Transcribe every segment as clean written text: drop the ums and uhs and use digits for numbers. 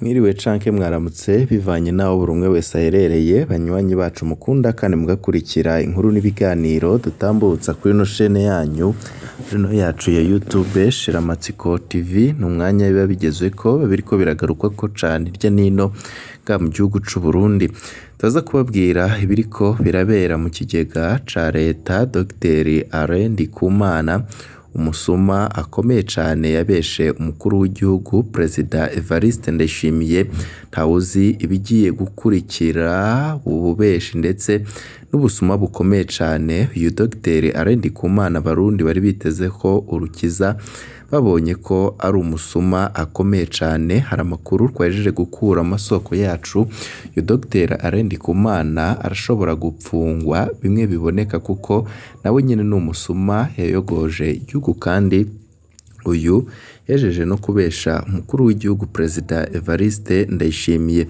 Mwiriwe canke mwaramutse bivanye n'aho buri umwe wese aherereye, banywanyi bacu mukunda kandi mugakurikira inkuru n'ibiganiro dutambutsa kuri ino shene yanyu, rino yacu ya YouTube Shiramatsiko TV. Ni umwanya biba bigezweko, biba biriko biragarukwako cane hirya n'ino ngaha mu gihugu c'u Burundi. Turaza kubabwira ibiriko birabera mu kigega ca leta. Dr Alain Ndikumana, umusuma akomeye cane yabeshe umukuru w'igihugu Perezida Evariste Ndayishimiye, ntawuzi ibigiye gukurikira ubu bubeshi ndetse n'ubusuma bukomeye cane. Uyu Dr Alain Ndikumana abarundi bari biteze ko urukiza, babonye ko ari umusuma akomeye cane. Hari amakuru twahejeje gukura mu masoko yacu, uyu Dr Alain Ndikumana arashobora gupfungwa bimwe biboneka, kuko nawe nyene ni umusuma yayogoje igihugu, kandi uyu yahejeje no kubesha umukuru w'igihugu Perezida Evariste Ndayishimiye.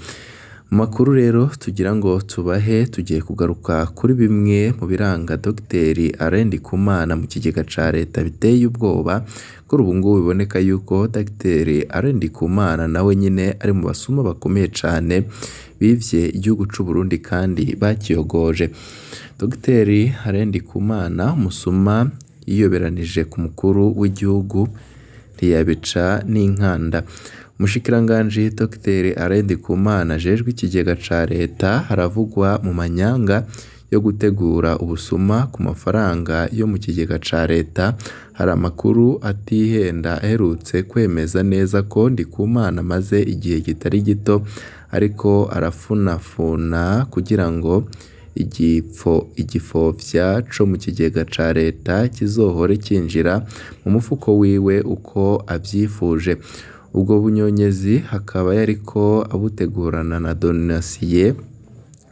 Mu makuru rero tugira ngo tubahe, tugiye kugaruka kuri bimwe mu biranga Dr Alain Ndikumana mu kigega ca leta biteye ubwoba. Kuri ubu ngubu biboneka yuko Dr Alain Ndikumana nawe nyene ari mu basuma bakomeye cane bivye igihugu c'u Burundi kandi bakiyogoje. Dr Alain Ndikumana, umusuma yiyoberanije ku mukuru w'igihugu ntiyabica n'inkanda. Umushikiranganji Dr Alain Ndikumana ajejwe ikigega ca leta haravugwa mu manyanga yo gutegura ubusuma ku mafaranga yo mu kigega ca leta. Hari amakuru atihenda aherutse kwemeza neza ko Ndikumana amaze igihe kitari gito ariko arafunafuna kugira ngo igipfovya co mu kigega ca leta kizohore cinjira mu mufuko wiwe uko avyifuje. Ubwo bunyonyezi akaba yariko abutegurana na Donatien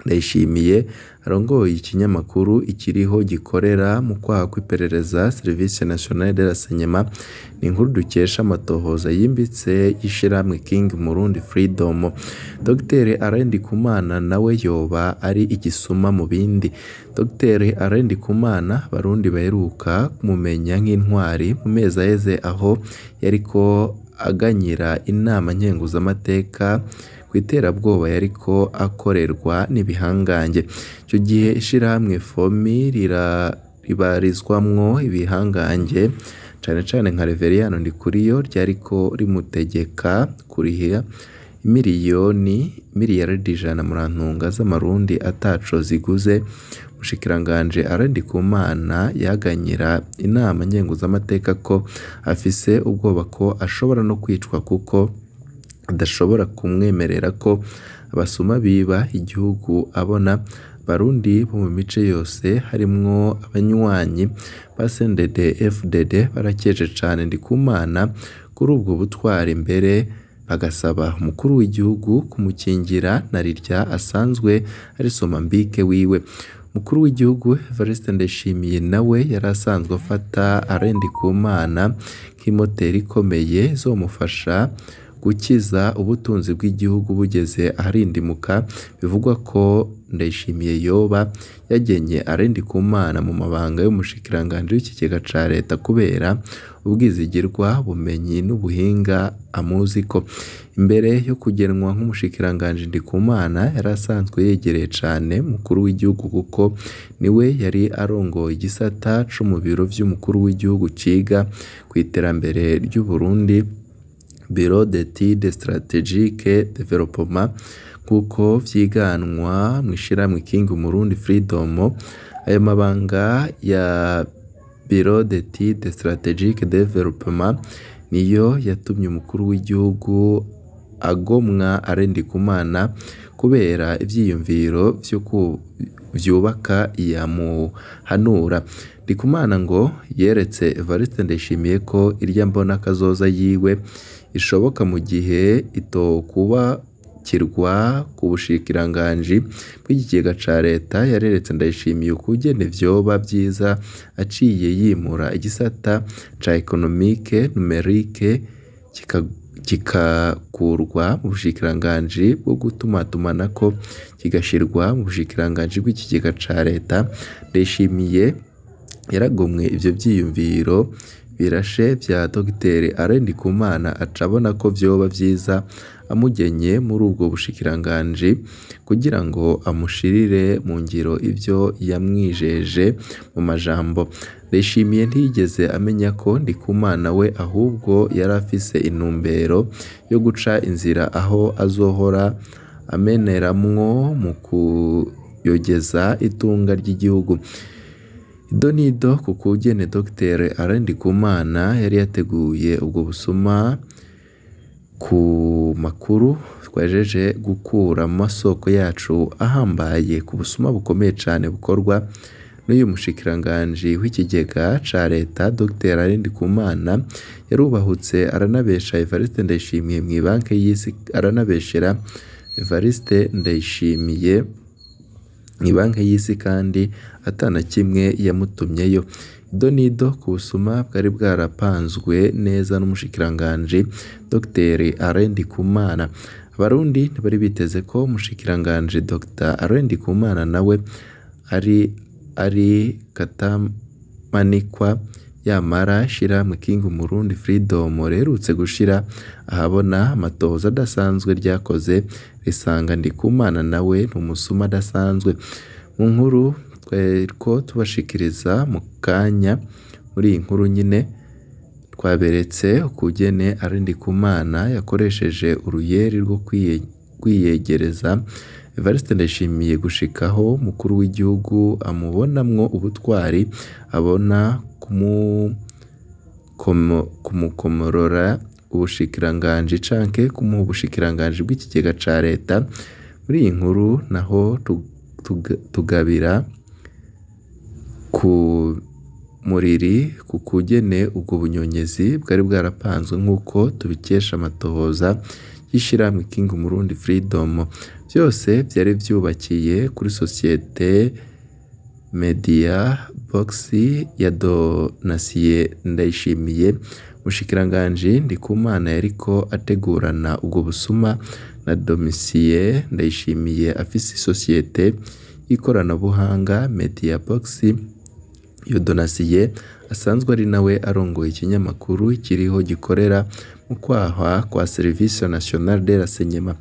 Ndayishimiye arongoye ikinyamakuru Ikiriho gikorera mu kwaha kw'iperereza, Service Nationale de Renseignement. Ni inkuru dukesha amatohoza yimbitse y'ishirahamwe King Murundi Freedom. Dr Alain Ndikumana nawe yoba ari igisuma mu bindi. Dr Alain Ndikumana abarundi baheruka kumumenya nk'intwari mu mezi aheze, aho yariko aganyira inama nkenguzamateka kw'iterabwoba yariko akorerwa n'ibihangange. Ico gihe ishirahamwe FOMI ribarizwamwo ibihangange cane cane nka Reveriyano Ndikuriyo ryariko rimutegeka kuriha imiriyaridi 100 murantunga z'amarundi ataco ziguze. Umushikiranganji Alain Ndikumana yaganyira inama nkenguzamateka ko afise ubwoba ko ashobora no kwicwa, kuko adashobora kumwemerera ko abasuma biba igihugu abona. Abarundi bo mu mice yose harimwo abanywanyi ba CNDD FDD barakeje cane Ndikumana kuri ubwo butwari, mbere bagasaba umukuru w'igihugu kumukingira na rirya asanzwe ari somambike wiwe. Umukuru w'igihugu Evariste Ndayishimiye nawe yari asanzwe afata Alain Ndikumana nk'imoteri ikomeye izomufasha gukiza ubutunzi bw'igihugu bugeze aharindimuka. Bivugwa ko Ndayishimiye yoba yagenye Alain Ndikumana mu mabanga y'umushikiranganji w'ikigega ca leta kubera ubwizigirwa, ubumenyi n'ubuhinga amuziko. Imbere yo kugenwa nk'umushikiranganji, Ndikumana yari asanzwe yegereye cane umukuru w'igihugu, kuko niwe yari arongoye igisata co mu biro vy'umukuru w'igihugu ciga kw'iterambere ry'Uburundi, Bureau d'études stratégiques développement, nkuko vyiganwa mw'ishirahamwe King Murundi Freedom. Ayo mabanga ya Bureau d'études stratégiques développement niyo yatumye umukuru w'igihugu agomwa Alain Ndikumana kubera ivyiyumviro vyubaka yamuhanura. Ndikumana ngo yeretse Evariste Ndayishimiye ko irya mbona kazoza yiwe ishoboka mu gihe itokubakirwa ku bushikiranganji bw'ikigega ca leta. Yareretse Ndayishimiye ukugene vyoba vyiza aciye yimura igisata ca économique numérique kikakurwa mu bushikiranganji bwo gutumatumanako kigashirwa mu bushikiranganji bw'ikigega ca leta. Ndayishimiye yaragomwe ivyo vyiyumviro. birashe vya Dr Alain Ndikumana aca abona ko vyoba vyiza amugenye muri ubwo bushikiranganji kugira ngo amushirire mu ngiro ivyo yamwijeje mu majambo. Ndayishimiye ntiyigeze amenya ko Ndikumana we ahubwo yari afise intumbero yo guca inzira aho azohora ameneramwo mu kuyogeza itunga ry'igihugu. Ido n'ido ku kugene Dr Alain Ndikumana yari yateguye ubwo busuma ku makuru twajeje gukura mu masoko yacu ahambaye ku busuma bukomeye cane bukorwa n'uyu mushikiranganji w'ikigega ca leta Dr Alain Ndikumana. Yarubahutse aranabesha Evariste Ndayishimiye mw'ibanke y'isi, aranabeshera Evariste Ndayishimiye mw'ibanke y'isi kandi atana kimwe yamutumyeyo. Ido n'ido ku busuma bwari bwarapanzwe neza n'umushikiranganji Dr Alain Ndikumana. Abarundi ntibari biteze ko umushikiranganji Dr Alain Ndikumana nawe ari katamanikwa, yamara ishirahamwe King Murundi Freedom riherutse gushira ahabona amatohoza adasanzwe ryakoze risanga Ndikumana nawe ni umusuma adasanzwe. Mu nkuru twariko tubashikiriza mu kanya, muri iyi nkuru nyine twaberetse ukugene Alain Ndikumana yakoresheje uruyeri rwo kwiyegereza Evariste Ndayishimiye gushikaho umukuru w'igihugu amubonamwo ubutwari, abona kumukomorora ubushikiranganji canke kumuha ubushikiranganji bw'ikigega ca leta. Muri iyi nkuru naho tugabira ku muriri ku kugene ubwo bunyonyezi bwari bwarapanzwe nk'uko tubikesha amatohoza y'ishirahamwe King Murundi Freedom. Vyose vyari vyubakiye kuri sosiyete Media Box ya Donatien Ndayishimiye. Umushikiranganji Ndikumana yariko ategurana ubwo busuma na Domitien Ndayishimiye afise isosiyete y'ikoranabuhanga Media Box. Iyo Donatien asanzwe ari nawe arongoye ikinyamakuru kiriho gikorera mu kwahwa kwa Service Nationale de Renseignement.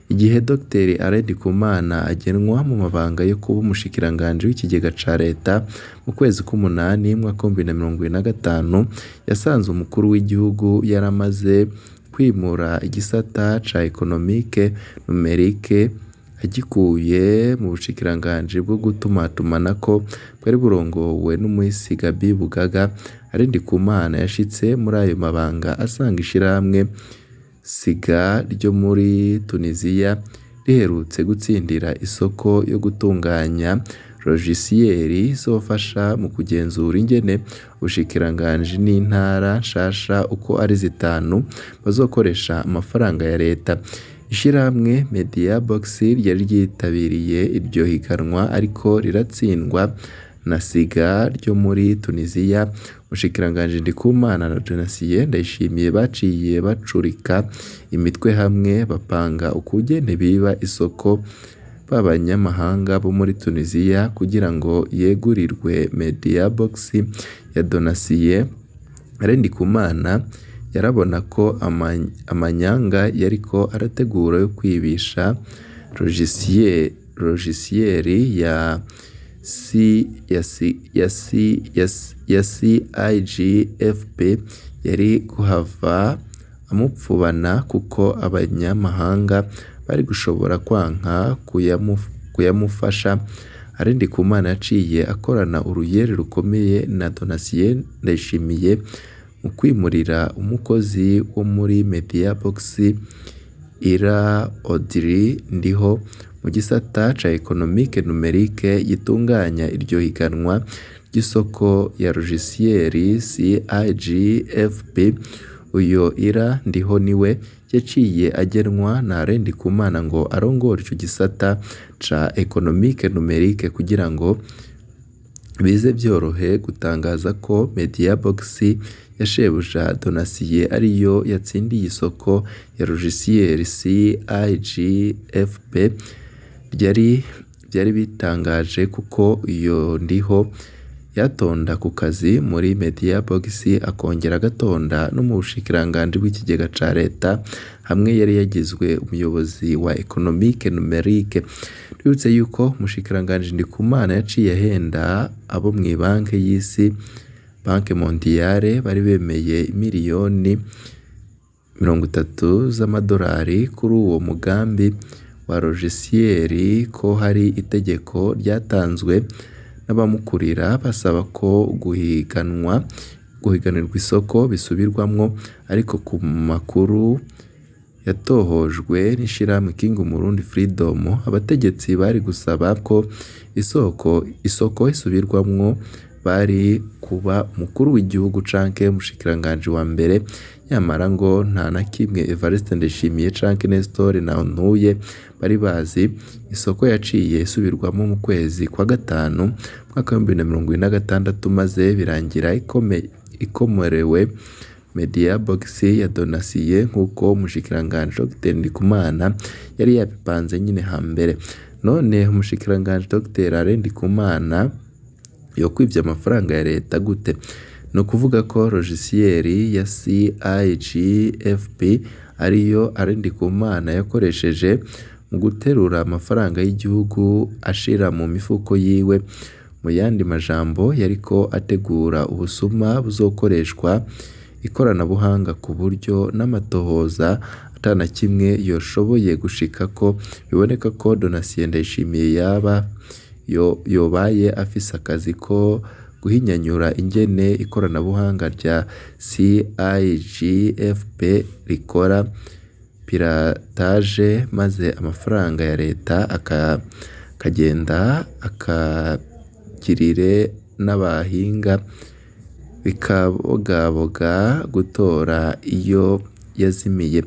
Igihe Dr Alain Ndikumana agenwa mu mabanga yo kuba umushikiranganji w'ikigega ca leta mu kwezi k'umunani mwaka w'ibihumbi bibiri na mirongo ibiri na gatanu, yasanze umukuru w'igihugu yaramaze kwimura igisata ca économique numérique agikuye mu bushikiranganji bwo gutumatumanako bwari burongowe n'umuhisi Gaby Bugaga. Alain Ndikumana yashitse muri ayo mabanga asanga ishirahamwe Siga ryo muri Tunisia riherutse gutsindira isoko yo gutunganya logiciel izofasha mu kugenzura ingene ubushikiranganji n'intara nshasha uko ari zitanu bazokoresha amafaranga ya leta. Ishirahamwe Media Box ryari ryitabiriye iryo higanwa ariko riratsindwa na Siga ryo muri Tunisia. Umushikiranganji Ndikumana na Donatien Ndayishimiye baciye bacurika imitwe hamwe bapanga ukugene biba isoko b'abanyamahanga bo muri Tunisia kugira ngo yegurirwe Media Box ya Donatien. Alain Ndikumana yarabona ko amanyanga yariko arategura yo kwibisha logiciel ya CIGFP yari kuhava amupfubana kuko abanyamahanga bari gushobora kwanka kuyamufasha. Alain Ndikumana yaciye akorana uruyeri rukomeye na Donatien Ndayishimiye mu kwimurira umukozi wo muri Media Box Ira Audrey Ndiho mu gisata ca économique numérique gitunganya iryo higanwa ry'isoko ya logiciel CIGFP. Uyo Ira Ndiho niwe yaciye agenwa na Alain Ndikumana ngo arongore ico gisata ca économique numérique kugira ngo bize vyorohe gutangaza ko Media Box ya shebuja Donatien ariyo yatsindiye isoko ya logiciel CIGFP. Vyari bitangaje kuko iyo Ndiho Yatonda ku kazi muri Media Box, akongera agatonda no mu bushikiranganji bw'ikigega ca leta, hamwe yari yagizwe umuyobozi wa Economique Numérique. Twibutse yuko umushikiranganji Ndikumana yaciye ahenda abo mw'ibanke y'isi, Banque Mondiale, bari bemeye imiriyoni 30 z'amadolari kuri uwo mugambi wa logiciel, ko hari itegeko ryatanzwe n'abamukurira basaba ko guhiganirwa isoko bisubirwamwo, ariko ku makuru yatohojwe n'ishirahamwe King Umurundi Freedom, abategetsi bari gusaba ko isoko isubirwamwo bari kuba umukuru w'igihugu canke umushikiranganji wa mbere, nyamara ngo nta na kimwe Evariste Ndayishimiye canke Nestor Ntantuye bari bazi. Isoko yaciye isubirwamwo mu kwezi kwa gatanu umwaka w'2026, maze birangira ikomorewe Media Box ya Donatien nk'uko umushikiranganji Dr Ndikumana yari yabipanze nyine hambere. None umushikiranganji Dr Alain Ndikumana yokwivye amafaranga ya leta gute? Ni ukuvuga ko logiciel ya CIGFP ariyo Alain Ndikumana yakoresheje mu guterura amafaranga y'igihugu ashira mu mifuko yiwe. Mu yandi majambo, yariko ategura ubusuma buzokoreshwa ikoranabuhanga ku buryo n'amatohoza ata na kimwe yoshoboye gushikako. Biboneka ko Donatien Ndayishimiye yaba yobaye afise akazi ko guhinyanyura ingene ikoranabuhanga rya CIGFP rikora piratage, maze amafaranga ya leta akagenda akagirire n'abahinga bikabogaboga gutora iyo yazimiye.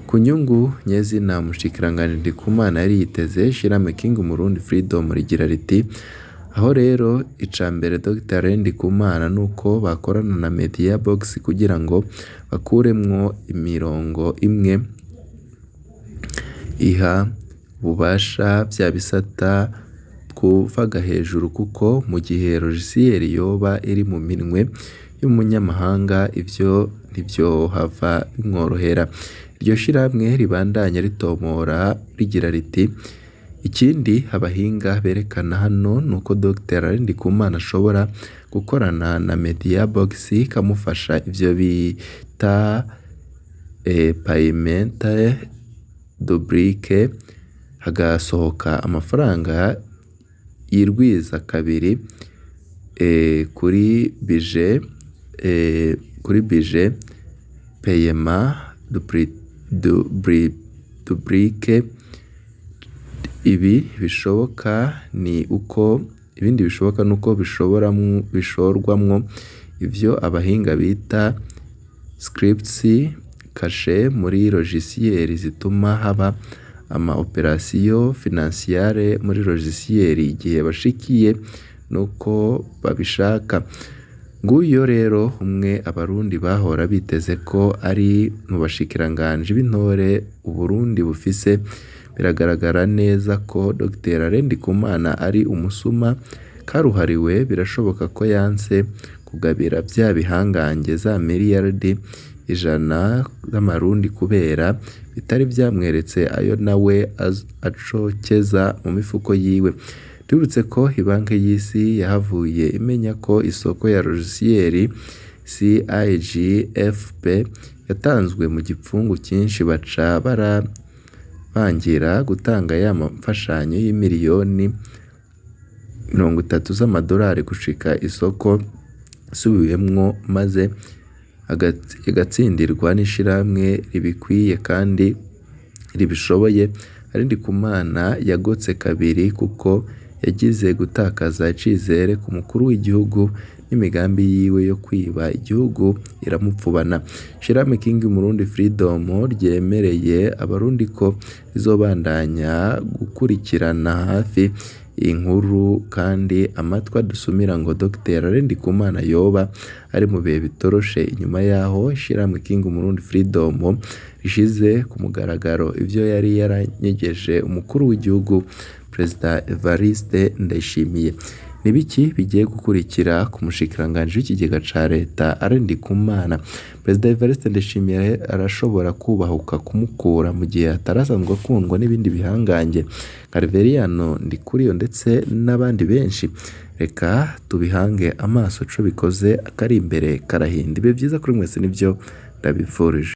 Ku nyungu nyezina umushikiranganji Ndikumana yari yiteze, ishirahamwe King Umurundi Freedom rigira riti: aho rero ica mbere Dr Alain Ndikumana nuko bakorana na Media Box kugira ngo bakuremwo imirongo imwe iha ububasha vya bisata twuvaga hejuru, kuko mu gihe logiciel yoba iri mu minwe y'umunyamahanga ivyo ntivyohava bimworohera. Iryo shirahamwe ribandanya ritomora rigira riti: ikindi abahinga berekana hano nuko Dr Alain Ndikumana ashobora gukorana na Media Box ikamufasha ivyo bita paiement dupliqué, hagasohoka amafaranga yirwiza kabiri kuri budget, kuri budget paiement dupliqué. Ibi bishoboka ni uko ibindi bishoboka nuko bishorwamwo ivyo abahinga bita scripts cachés muri logiciel zituma haba ama opérations financières muri logiciel igihe bashikiye nuko babishaka. Nguyo rero umwe abarundi bahora biteze ko ari mu bashikiranganji b'intore Uburundi bufise. Biragaragara neza ko Dr Alain Ndikumana ari umusuma karuhariwe. Birashoboka ko yanse kugabira vya bihangange za miliyardi 100 z'amarundi kubera bitari vyamweretse ayo nawe acokeza mu mifuko yiwe. Tubibutse ko ibanki y'isi yahavuye imenya ko isoko ya logiciel CIGFP yatanzwe mu gipfungu cyinshi, baca barabangira gutanga ya mfashanyo y'imiliyoni 30 z'amadolari gushika isoko isubiwemwo, maze igatsindirwa n'ishirahamwe ribikwiye kandi ribishoboye. Alain Ndikumana yagotse kabiri kuko yagize gutakaza icizere ku mukuru w'igihugu n'imigambi yiwe yo kwiba igihugu iramupfubana. Ishirahamwe King Murundi Freedom ryemereye abarundi ko rizobandanya gukurikirana hafi inkuru, kandi amatwi adusumira ngo Dr Alain Ndikumana yoba ari mu bihe bitoroshe inyuma yaho ishirahamwe King Murundi Freedom rishize ku mugaragaro ivyo yari yaranyegeje umukuru w'igihugu Perezida Evariste Ndayishimiye. Nibiki bigiye gukurikira ku mushikiranganji w'ikigega ca leta Alain Ndikumana? Perezida Evariste Ndayishimiye arashobora kubahuka kumukura mu gihe atarasanzwe akundwa n'ibindi bihangange nka Reveriyano Ndikuriyo ndetse n'abandi benshi. Reka tubihange amaso, ico bikoze akari imbere karahinda. Ibihe vyiza kuri mwese nivyo ndabifurije.